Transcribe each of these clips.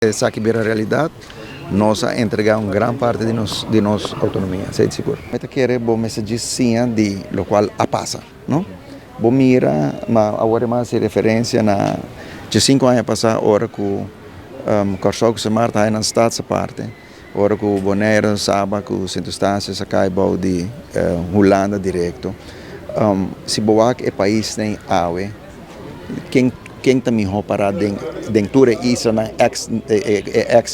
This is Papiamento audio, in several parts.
Esaki bira realidat, nos a entregá un gran parti di nos outonomia, esei ta sigur. Mi ta kere bo mester siña di lokual a pasa, no? Bo mira, ma awor mas referensia na 5 aña pasá, ora ku Kòrsou ku Sint Maarten a nan Staats Aparte, ora ku Bonaire, Saba, ku Sint Eustatius a kai bou di Hulanda direkto. Si bo wak e paisnan awe, ken ta mihó pará den tur e islanan, ex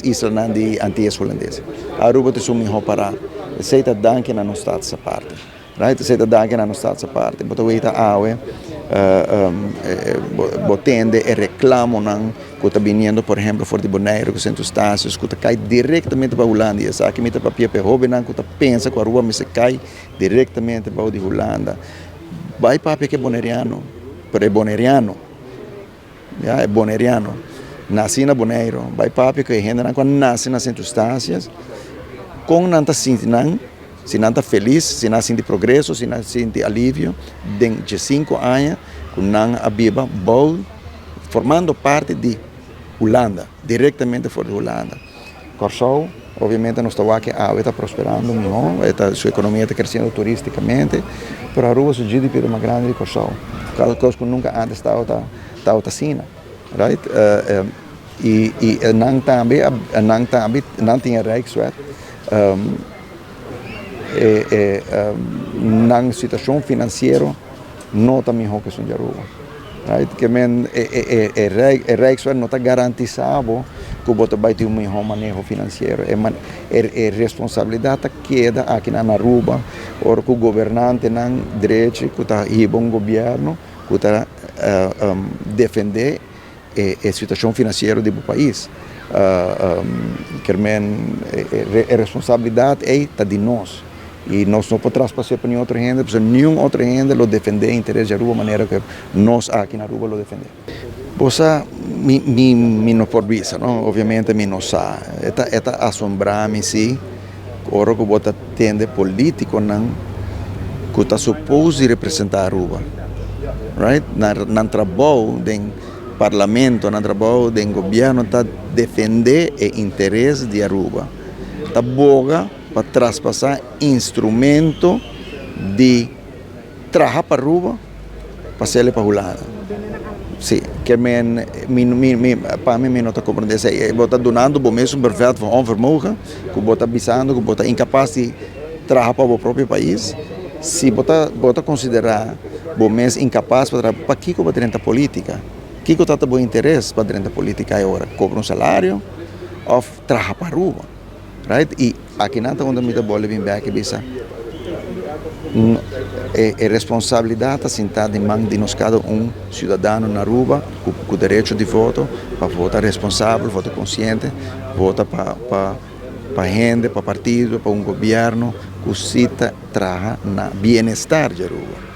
islanan di Antias Hulandes? Aruba ta esun mihó pará. Esei ta danki na nos Staats Aparte. Right? Esei ta danki na nos Staats Aparte. Bo ta weta awe, bo tende e reklamonan ku ta biniendo, por ehèmpel, for di Bonaire ku Sint Eustatius, ku ta kai direktamente pa Hulanda. I esaki mi ta papia pa e hóbennan ku ta pensa ku Aruba mester kai direktamente bou di Hulanda. Bai papia ku e boneriano, pero e boneriano, ya, e boneriano, nasí na Bonaire, bai papia ku e hendenan ku a nase na Sint Eustatius, kon nan ta sinti nan, si nan ta felis, si nan sinti progreso, si nan sinti alivio, den 5 aña ku nan a biba bou, formando parti di Hulanda, direktamente for di Hulanda. Kòrsou, obviamente, nos ta wak awe ta prosperando mihó, su ekonomia ta kresiendo turístikamente, pero Aruba su GDP ta mas grandi di Kòrsou. Kos ku nunka antes tabata asina, right? I nan tambe, nan tin Rijkswet, nan situashon finansiero no ta mihó ku esun di Aruba. Right? Ke men e Rijkswet no ta garantisá ku bo ta bai tin un mihó maneho finansiero. E responsabilidat ta keda aki na Aruba, ora ku gobernantenan drechi, ku ta hiba un gobièrnu, ku ta defendé e situashon finansiero di e pais. Ke men e responsabilidat ta di nos. I nos no por traspas'é pa ningun otro hende, pasobra ningun otro hende lo defendé interes di Aruba manera ku nos aki na Aruba lo defendé. Bo sa, mi no por bisa, no? Obviamente mi no sa. E ta asombrá mi si, ora ku bo ta tende polítikonan ku ta supposed di representá Aruba. Right? Nan trabou den parlamento, nan trabou den gobièrnu ta defendé e interes di Aruba. Ta boga pa traspasá instrumento di traha pa Aruba, pas'é pa Hulanda. Si, ke men, mi, pa mi, mi no ta komprondé esei. Bo ta dunando bo mes un brevet van onvermogen, ku bo ta bisando ku bo ta inkapas di traha pa bo propio pais. Si bo ta konsiderá bo mes inkapas pa traha, pakiko bo ta drenta polítika? Kiko ta bo interes pa drenta polítika awor? Kobra un salario òf traha pa Aruba? Right? I aki nan ta unda mi ta bolbe bin bèk i bisa. E responsabilidat ta sintá den man di nos kada un siudadano na Aruba ku derecho di voto, pa vota responsabel, vota konsiente, vota pa hende, pa partido, pa un gobièrnu ku si ta traha na bienestar di Aruba.